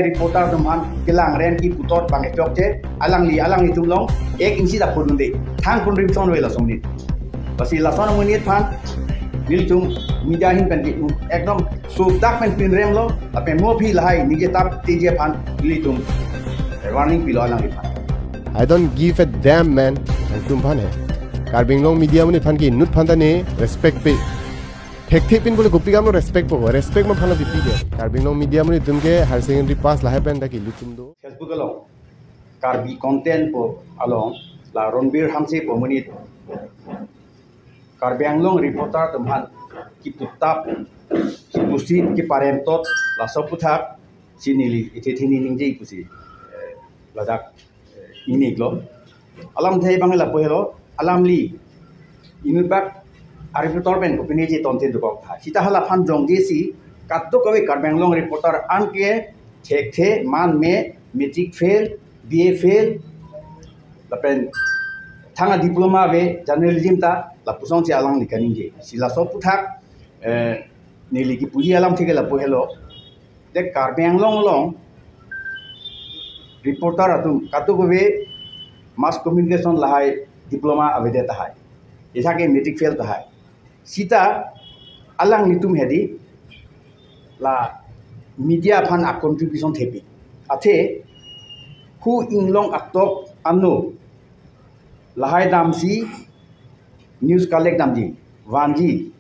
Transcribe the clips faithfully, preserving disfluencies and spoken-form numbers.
Reporter atum aphan kelang rem kipu tot bang chokche, alangli alanglitum along ek inchi ta pudunde. Thang contribution ave laso amonit. Lasi laso amonit aphan nelitum media ahin pen di ekdom sudak pen pinrem lo, lapen mo aphi lahai ningje tap teji aphan nelitum warning pilo alangli aphan. I don't give a damn, man. Nangtum aphan he. Karbi Anglong media amonit aphan ke inut aphan ta ne respect pe. Thekthe pin bole kopi kam lo respect po. Respect ma aphan lo pipi ke. Karbi Anglong media amonit atum ke higher secondary pass lahai pen ta kilu atum do. Facebook along Karbi content pu along la Ronbir Hanse pu amonit Karbi Anglong reporter atum aphan kipu tap, kipusit, kiparem tot, laso aphuthak si neli ithe thini ningje pusi, eh, ladak, eh, ingni lo. Alamthe abang lapu helo, alangli inut bak a reporter pen kopine je tonte dokok tha. Sita hala aphan jongje si kadokave Karbi Anglong reporter an ke thekthe, man me, matric fail, B A fail, lapen thang a diploma ave journalism ta, lapuson si alangli kaningje. Si laso aphuthak, eh, neli kipuji alamthe ke lapu helo. De Karbi Anglong along reporter atum kadokave mass communication lahai diploma avedet tahai. Ejak ke matric fail tahai. Sita alanglitum hedi la media aphan a contribution thepi. Athe hu inglong atok ano lahai damsi news collect damji, vanji,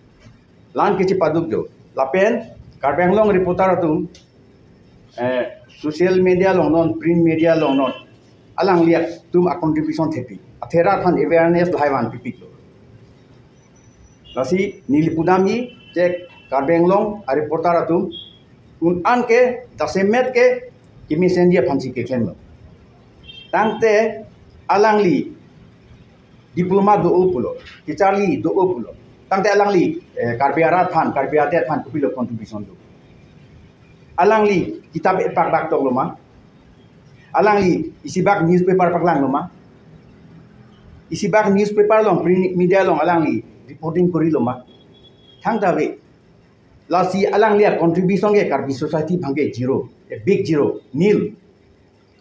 la-an ke chipaduk jo. Lapen Karbi Anglong reporter atum, eh, social media along non, print media along non, alangli atum a contribution thepi. Athe rat aphan awareness lahai van pipik lo. Lasi neli pudamji je Karbi Anglong a reporter atum un-an ke jasemet ke kemesenji aphan si keklem lo. Tangte alangli diploma do-o pulo, kecharli do-o pulo. Tangte alangli, eh, Karbi arat aphan, Karbi adet aphan kopilo contribution do? Alangli kitap epak bak tok lo ma? Alangli isibak newspaper paklang lo ma? Isibak newspaper along, print media along alangli reporting kori lo ma? Thangta ave. Lasi alangli a contribution ke Karbi society abang ke zero, a big zero, nil.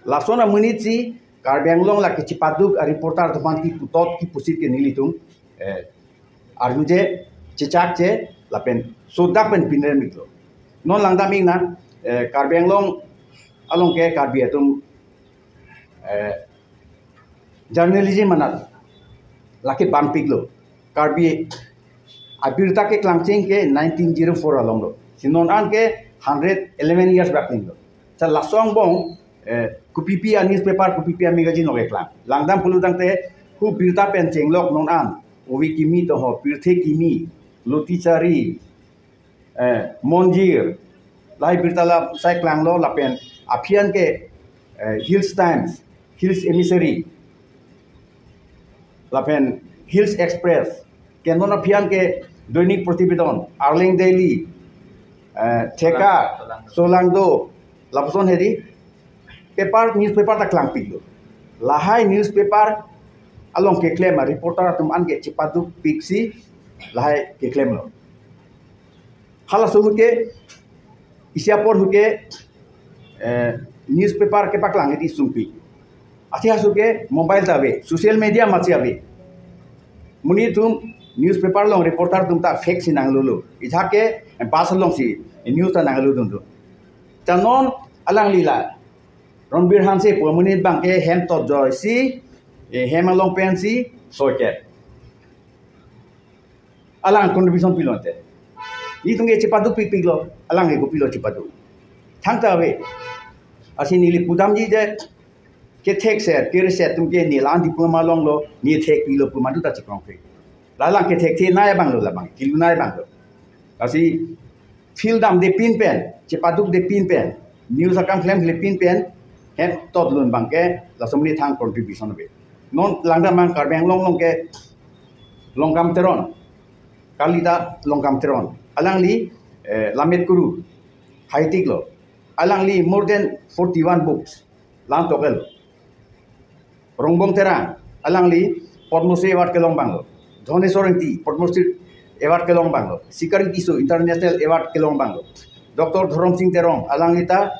Lason amonit si Karbi Anglong la kechipaduk a reporter atum aphan kipu tot kipusit ke nelitum, eh, arjuje, chechakche, lapen sudak pen pinrem iklo. Non langdam iknang, eh, Karbi Anglong along ke Karbi atum, eh, journalism anat lake banpik lo. Karbi abirta keklangcheng ke nineteen zero four along lo. Si non an ke hundred eleven years bak ning lo. Sa laso angbong, eh, kopipi a newspaper, kopipi a magazine lo keklang. Langdam pulo tangte hu birta pen chenglok non an, ove kimi toho, pirthe kimi, lotichari, eh, monjir, lahai birta la sai klanglo lapen aphi an ke, eh, Hills Times, Hills Emissary, lapen Hills Express, ke non aphi an ke Doinik Protibedon, Arleng Daily, eh, Theka, Solangdo, lapuson hedi paper, newspaper ta klangpik lo. Lahai newspaper along keklem a reporter atum an ke chipaduk piksi lahai keklem lo. Halaso ahut ke, isi apor ahut ke, eh, newspaper kepaklang hedi sungpi. Athe halaso ahut ke mobile ta ave, social media masi ave. Monit atum newspaper along reporter atum ta fake si nanglo lo. Ejak ke, eh, bus along si, eh, news ta nanglo dun do. Ta non alangli la Ronbir Hanse pu amonit abang ke hem tot joisi, eh, hem along pensi soi ke alang contribution pilo te. Itum ke chipaduk pikpik lo, alang ke kopilo chipaduk. Thangta ave. Lasi neli pudamji je kethek ser, kere ser atum ke ne la-an diploma longlo, ne thekpilo pu madu ta chikrong pe. La alang kethekthe nai abang lo labang, kilu nai abang lo. Lasi field damde pin pen, chipadukde pin pen, news akam klemkle pin pen, hem tot lun abang ke, laso amonit thang contribution ave. Non langdam abang Karbi Anglong along ke Longkam Teron, kalita Longkam Teron. Alangli, eh, Lammet Kuru, haitik lo. Alangli more than forty-one books, la-an tokel. Rongbong Terang, alangli Padma Shri Award kelong abang lo. Dhoneswar Engti, Padma Shri Award kelong abang lo. Sikari Tisso, International Award kelong abang lo. Doctor Dhorom Sing Terang, alangli ta,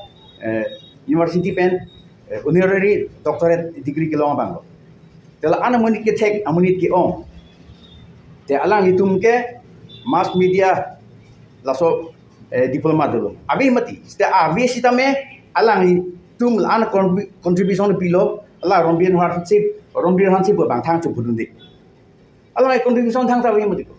eh, University pen, eh, honorary doctorate degree kelong abang lo. Te la-an amonit kethek, amonit ke-ong. Te alanglitum ke mass media laso, eh, diploma dolo. Ave mati. Seta ave sitame alanglitum la-an contribu-, contribution pilo, la Rongbir Hanse, Rongbir Hanse pu abang thang chopudunde. Alangli contribution thangta ave mati ko.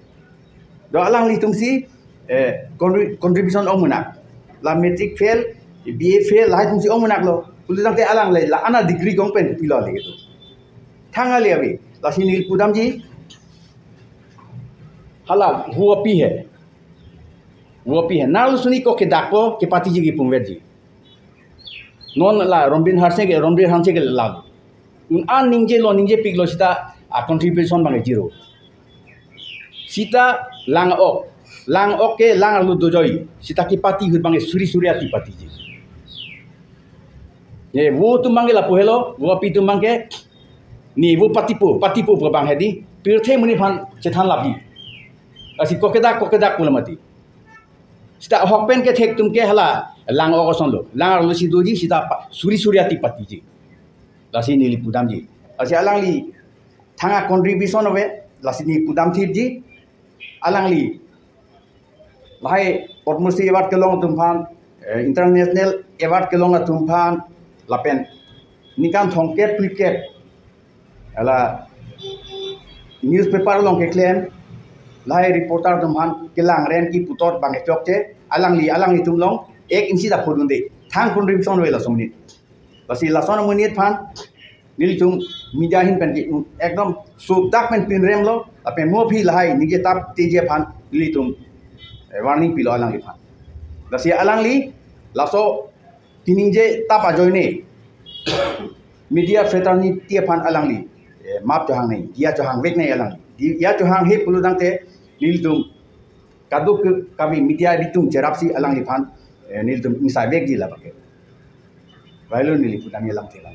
Do alanglitum si, eh, contribu-, contribution ong munak. La matric fail, B A fail, lahai atum si ong munak lo. Pulotangte alangli la-an adegree kong pen pilo lagi tu. Thang ale ave. Lasi neli pudamji. Hala, वो भी है। वो भी है। Nangli suni ko kedakpo, kepatiji ke pungvetji. Non la Rongbir Hanse ke, Rongbir Hanse ke la. Un-an ningjelo, ningjepiklo seta a contribution abang zero. Seta lang-ok, lang-ok ke lang arlo dojoi. Seta kepati ahut abang suri suri ati patiji. Ye, वो atum abang ke lapu helo, वो भी atum abang ke, ni वो patipo, patipo pu abang hedi, pirthe amonit aphan chethan labi. Lasi ko kedak, ko kedak pu la mati. Seta ahok pen kethek atum ke hala lang-ok ason lo. Lang arlo si doji seta pa-, suri suri ati patiji. Lasi neli pudamji. Lasi alangli thang a contribution ave, lasi neli pudam thipji. Alangli lahai Padma Shri Award kelong atum aphan, eh, international award kelong atum aphan, lapen ningkan thomkep phlikep hala newspaper along keklem, lahai reporter atum aphan kelang ren kipu thot abang chokche, alangli, alanglitum along ek inchi ta phodunde. Thang contribution ave laso amonit. Lasi lason amonit aphan nelitum media ahin pen ke ekdom sukdak pen pinrem lo, lapen mo aphi lahai ningje tap teji aphan nelitum, eh, warning pilo alangliphan. Lasi alangli laso keningje tap ajoine media fraternity aphan alangli, eh, map chohang nai, diya chohang vek nai alangli. Di-, diya chohang he pulotangte nelitum kaduk ke kami media abitum cherapsi alangliphan, eh, nelitum ingsai vekji labang ke. Lahelo neli pudamji alang te lang.